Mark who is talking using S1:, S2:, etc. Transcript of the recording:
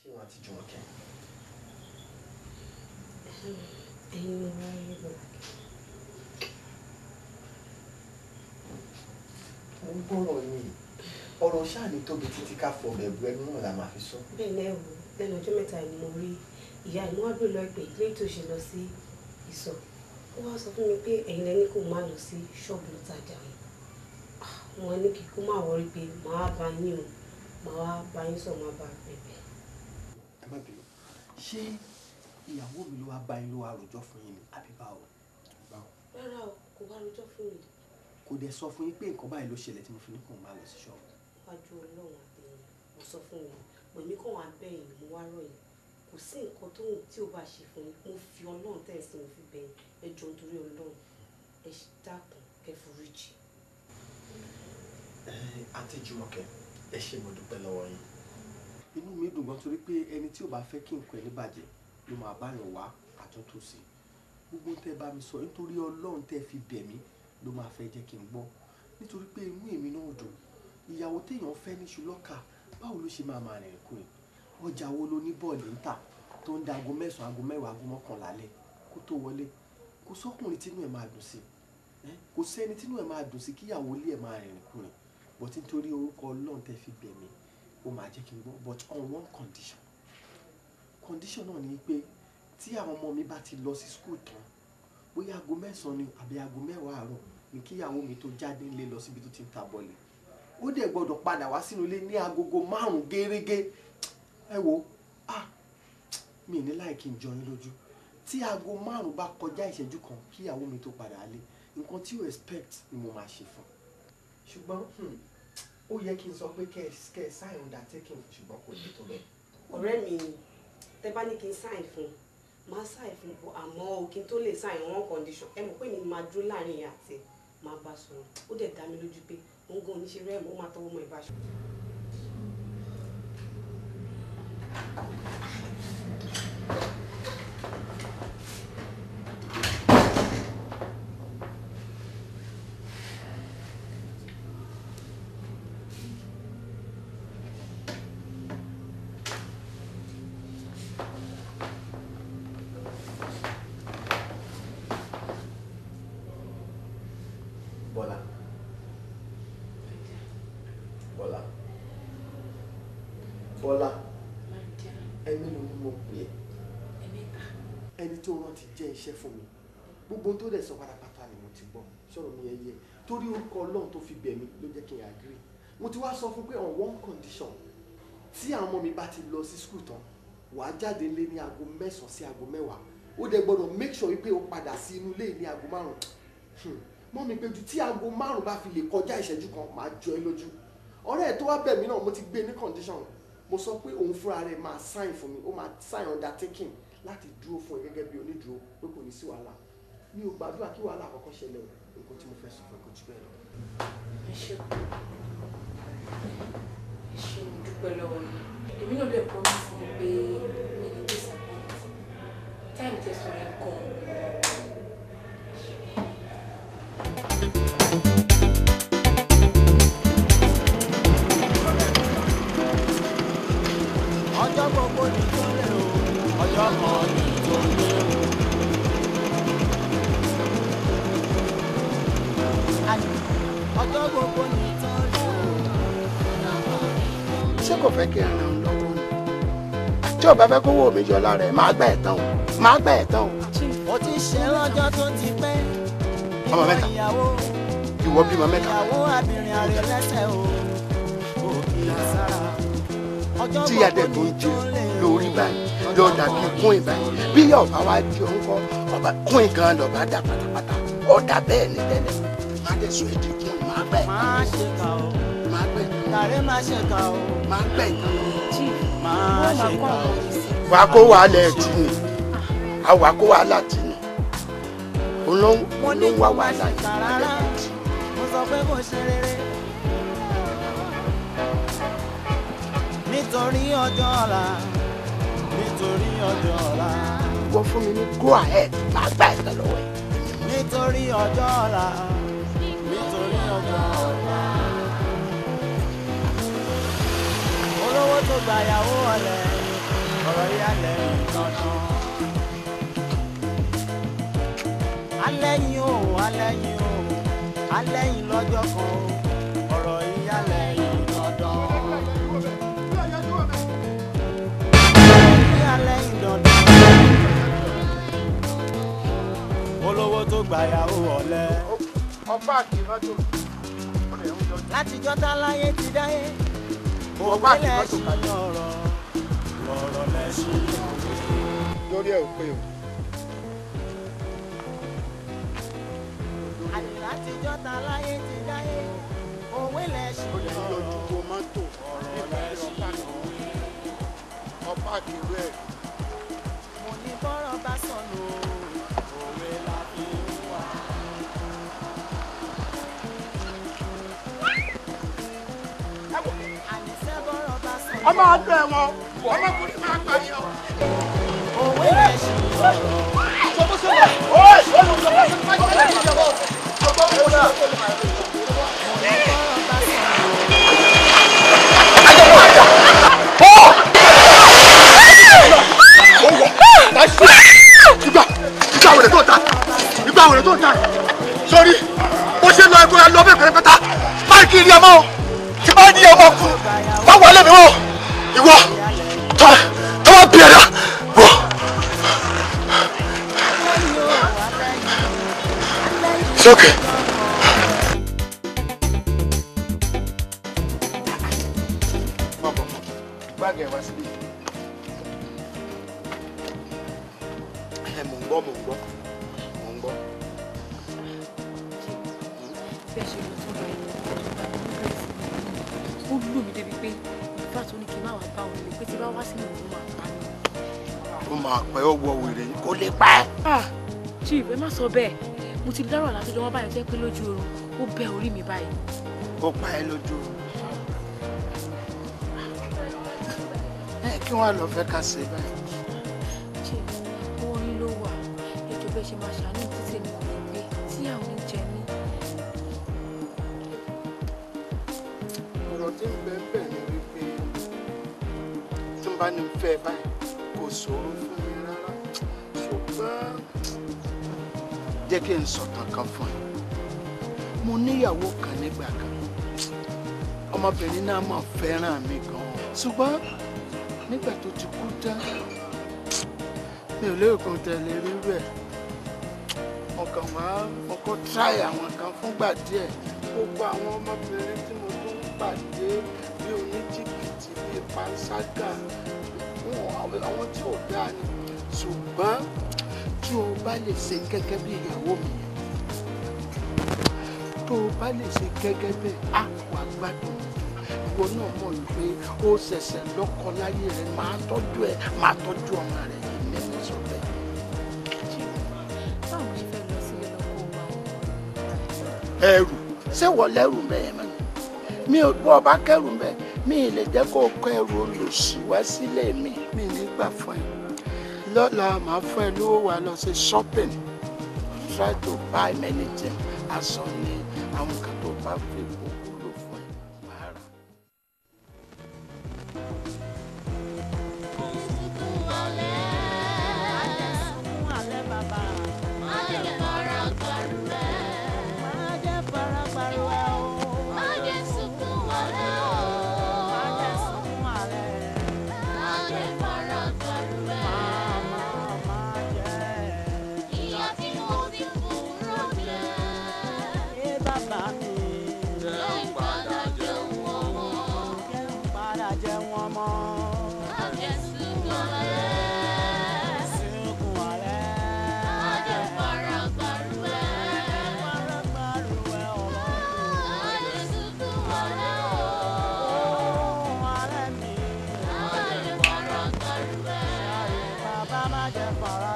S1: Ṣé wọn àti Jùmọ̀kẹ́?
S2: Ẹ̀yin ni wọ́n rí bọ̀dà.
S1: Mo ń gbọ́rọ̀ ni ọ̀rọ̀ ṣáà ní tóbi títí ká fọ ọbẹ̀ bu ẹnu náà la máa fi sọ.
S2: Bẹ́ẹ̀ náà wò lẹ́nu ọjọ́ mẹ́ta ni mo rí ìyá ẹ̀, mo wá bèrè lọ pé ilé tó ṣe lọ sí ìsọ̀. Ó wá sọ fún mi pé ẹ̀yin lẹ́ni kò má lọ sí ṣọ́ọ̀bù lọ́tajà wọn. Wọn ní kí kó má wọrí pé màá bá yín o, màá wá bá yín sọ, màá bá bẹ̀bẹ̀.
S1: Ẹ má bínú, ṣé ìyàwó mi ló wá bá yín ló wá rojọ́ fún yín ni àbí báwo?
S2: Rárá o, kò wá rojọ́ fún mi.
S1: Kò dẹ̀ sọ fún yín pé nǹkan báyìí ló ṣẹlẹ̀ tí mo fi ní kò má lọ sí ṣọ́ọ̀bù?
S2: Wájú Ọlọ́run àtẹ̀yìn mo sọ fún mi, pèmí kàn wá bẹ̀yìn mo wá rọ̀ yín. Kò sí nǹkan tó ń tí ò bá ṣe fún yín, mo fi Ọlọ́run tẹ̀sí mo fi bẹ̀yìn. Ẹ jọ̀ọ́ nítorí Ọlọ́run, ẹ dákun kẹ́ foríjì.
S1: Àǹtí Jùmọ̀kẹ́, ẹ ṣé, mo dúpẹ́ lọ́wọ́ yín. Inú mi dùn gan torí pé ẹni tí ò bá fẹ́ kí nǹkan ẹni bàjẹ́ ló máa bá yàn wá àtúntò sí. Gbogbo tẹ́ bá mi sọ nítorí Ọlọ́run tẹ́ fi bẹ̀ mí ló máa fẹ́ jẹ́ kí n gbọ́. Nítorí pé inú èmi náà dùn. Ìyàwó téèyàn fẹ́ níṣu lọ́kà, báwo ló ṣe máa máa rìnrìn kùnrin? Ọjà wo ló ní bọ́ọ̀lì ń tà tó ń da aago 9, aago 10, aago 11 alẹ́ kó tó wọlé? Kò sọ́kùnrin tínú ẹ̀ máa dùn sí. Kò sẹ́ni tínú ẹ̀ máa dùn sí kíyàwó ilé ẹ̀ máa rìnrìn kùnrin. But nítorí orúkọ Ọlọ́run tẹ́ fi bẹ̀ mí, ó máa jẹ́ kí n gbọ́. But on one condition. Condition náà ni pé tí àwọn ọmọ mi bá ti lọ sí school tán, bóyá aago 9 ni àbí aago 10 àárọ̀ ni kíyàwó mi tó jáde ńlé lọ síbi tó ti ń ta bọ́ọ̀lì. Ó dẹ̀ gbọ́dọ̀ padà wá sínú ilé ní agogo 5 gẹ́rẹ́gẹ́. Ẹ wo, mi ní láì kí n jọ yín lójú. Tí aago 5 bá kọjá ìṣẹ́jú kan kíyàwó mi tó padà lé, nǹkan tí o expect ni mo máa ṣe fún. Ṣùgbọ́n ó yẹ kí n sọ pé kẹ́ ẹ sign undertaking, ṣùgbọ́n kò ní tó bẹ́ẹ̀.
S2: Ọ̀rẹ́ mi, tẹ́ bá ní kí n sign fún, máa sign fún, àmọ́ o kí n tó lè sign one condition. Ẹ mọ̀ pé mi máa dúró láàrin ìyá àti máa bá sọ̀rọ̀. Ó dẹ̀ dá mi lójú pé òun gan oníṣẹ́ rẹ̀ ó máa tọwọ́ mọ́ ìbáṣọ.
S1: Bọ́lá. Bọ́lá. Bọ́lá. Ẹ̀mí ló ní mo pè é. Ẹni tó rán ti jẹ́ iṣẹ́ fún mi. Gbogbo tó dẹ̀ sọ pátápátá ni mo ti gbọ́. Sọ̀rọ̀ mi yẹn yẹ. Torí orúkọ Ọlọ́run tó fi bẹ̀ mí ló jẹ́ kí n agree. Mo ti wá sọ fún pé on one condition. Tí àwọn ọmọ mi bá ti lọ sí school tán, wàá jáde lé ní aago 9 sí aago 10. Ó dẹ̀ gbọ́dọ̀ make sure wípé o padà sí inú ilé ní aago 5. Mọ́ mi pé ju tí aago 5 bá fi lè kọjá ìṣẹ́jú kan, màá jọ ẹ́ lójú. Ọ̀rẹ́ ẹ̀ tó wá bẹ̀ mí náà, mo ti gbé ní condition. Mo sọ pé òun fúnra rẹ̀ máa sign fún mi, ó máa sign undertaking láti dúró fún ẹ gẹ́gẹ́ bí onídùúró pé kò ní sí wàhálà. Mi ò gbàdúrà kí wàhálà àkọ́kọ́ ṣẹlẹ̀ o. Nǹkan tí mo fẹ́ sọ fún ẹ kò jù bẹ́ẹ̀ lọ.
S3: Ẹ ṣé, ẹ ṣé, mo dúpẹ́ lọ́wọ́ yín. Èmi náà lè promise mi pé mi ní disappoint. Time tẹ̀sán yẹn gan-an.
S4: Ọjọ́ gbogbo ní tó lé o, ọjọ́ kan ní tó lé o. Ọjọ́ gbogbo ní tó lé o.
S5: Ṣé kò fẹ́ kí n ràn án lọ́wọ́ ni? Tí ò bá fẹ́ kówó mi yọ lára ẹ̀, máa gbà ẹ̀ tán o, máa gbà ẹ̀ tán o.
S4: Mo ti ṣe lọ́jọ́ tó ti pẹ́.
S5: Ọmọ mẹ́ta, ìwọ bímọ mẹ́ta.
S4: Ìyàwó abìnrin àrè lẹ́sẹ̀ o, òkè àsára.
S5: Tí adẹ́gùn jẹ lórí báyìí lọ dàbí kún ìbáyìí, bí ọba wa jọ ń kọ ọba kún ìgan lọba dà pátápátá, ọ̀dà bẹ́ẹ̀ ni tẹ́lẹ̀. Má dẹ̀ sọ èdè kún, má gbẹ̀
S4: Má ṣe kà o,
S5: má gbẹ̀
S4: tàrí má ṣe kà o,
S5: má gbẹ̀ ìtàn lọ.
S4: Má ṣe kà o.
S5: Wà á kó wàhálà ẹ̀ tì ní, àwa kó wàhálà tì ní, òun ló ń wá wàhálà yìí, adẹ́gùn tì.
S4: Mo sọ pé kò ṣe rere. Nítorí ọjọ́ ọ̀la, nítorí ọjọ́ ọ̀la.
S5: Wọ́n fún mi ní go ahead, máa gbà ẹ̀ tán lọ́wọ́ ẹ̀.
S4: Nítorí ọjọ́ ọ̀la, nítorí ọjọ́ ọ̀la. Olówó tó gbàyàwó ọ̀lẹ, Ọ̀rọ̀ yà lẹ́yìn dandan. Alẹ́yìn o, alẹ́yìn o, alẹ́yìn lọ́jọ́ kan o. Ọ̀rọ̀ yà lẹ́yìn dandan. Ọ̀rọ̀ yà lẹ́yìn dandan. Olówó tó gbàyàwó ọ̀lẹ.
S5: Ọba àkìmọ́tò.
S4: Látijọ́ tá láyé ti dáyé. Òwe lẹ́sìn ọ̀rọ̀, ọ̀rọ̀ lẹ́sìn òwe.
S5: Lórí ẹ̀ ò pé o.
S4: Àní látijọ́ tá láyé ti dáyé. Òwe lẹ́sìn ọ̀rọ̀, ọ̀rọ̀ lẹ́sìn òwe.
S5: Ọba àkìrú ẹ̀.
S4: Mo ní bọ́rọ̀ bá sọnù òwe la fi ń wà.
S5: Ọmọ ọdún ẹ̀wọ̀n ọmọkùnrin máa pa ni ọ.
S4: Òwe lẹ́sìn ọ̀rọ̀.
S5: Ìgbà wẹ̀rẹ̀ tó ta, ìgbà wẹ̀rẹ̀ tó ta, sórí bó ṣe lọ ẹgbẹ́ lọ bẹ́ẹ̀ pẹ́rẹ́pẹ́ta, máa kiri ọmọ o, tí bá ní ọmọ kú, má wọlé mi wọ, ìwọ tọ́ bá bí ẹ̀dá wọ. It's okay. Báàgì ẹ̀ wá síbí. Ẹ mò ń gbọ́, mò ń gbọ́, mò ń gbọ́.
S3: Bẹ́ẹ̀ ṣe lọ tó báyìí, ó lù mí débi pé ìfà tó ní kí n má wàá bá òun lè pé tí bá wá sínú òun máa pa mí.
S5: Ó máa pẹ́ ó wọ wèrè kó lè pa ẹ́.
S3: Ah, Chief, ẹ má sọ bẹ́ẹ̀. Mo ti dárò àlá tó jọ wọ́n báyìí jẹ́ pé lójú oorun ó bẹ́ orí mi báyìí.
S5: Ó pa ẹ́ lójú oorun. Ẹ kí wọ́n lọ fẹ́ ká ṣe báyìí.
S3: Chief, owó yín ló wà. Ẹjọ́ bẹ́ẹ̀ ṣe máa ṣàánú títí mi ò lè gbé tí àwọn oúnjẹ mi.
S5: Ọ̀rọ̀ tí ń bẹ ń bẹ̀ ni wípé tí n bá ní fẹ́ báyìí kò ṣòro fún mi rárá. Ṣùgbọ́n jẹ́ kí n sọ̀tàn kan fún ẹ. Mo níyàwó kan nígbà kan. Ọmọbìnrin náà máa fẹ́ràn mi gan-an. Ṣùgbọ́n nígbà tó ti kú tán, mi ò lérò kan tẹ̀lé rí rẹ̀. Mo kàn wá, mo kọ́ try àwọn kan fúngbà díẹ̀. Gbogbo àwọn ọmọbìnrin tí mo tún ń pàdé bí oníjìbìtì bí panṣágà, àwọn tí ò dáa ni. Ṣùgbọ́n tí o bá lè ṣe gẹ́gẹ́ bí ìyàwó mi yẹn, tó o bá lè ṣe gẹ́gẹ́ bẹ́ẹ̀, á wà gbádùn. Ìwọ náà mọ̀ wípé ó ṣẹ̀ṣẹ̀ lọ́kọ láyé rẹ̀, máa tọ́jú ẹ̀, máa tọ́jú ọmọ rẹ̀, èmi ní sọ bẹ́ẹ̀.
S3: Báwo mo ṣe fẹ́ lọ sílé lọ kó o máa wọ̀?
S5: Ẹrù ṣé wọ́n lẹ́rù bẹ́ẹ̀ mọ́ ni? Mi ò bọ́ ọba kẹ́rù bẹ́ẹ̀, mi ì lè jẹ́ kó o kọ́ ẹrù olòṣì wá sílé mi, mi ní gbà fún ẹ. Lọ́la màá fún ẹ lówó wa lọ sí shopping. Try to buy many things. Aṣọ ni àwọn kan tó bá fi kó wúlò fún ẹ wàá rà.
S4: Bye.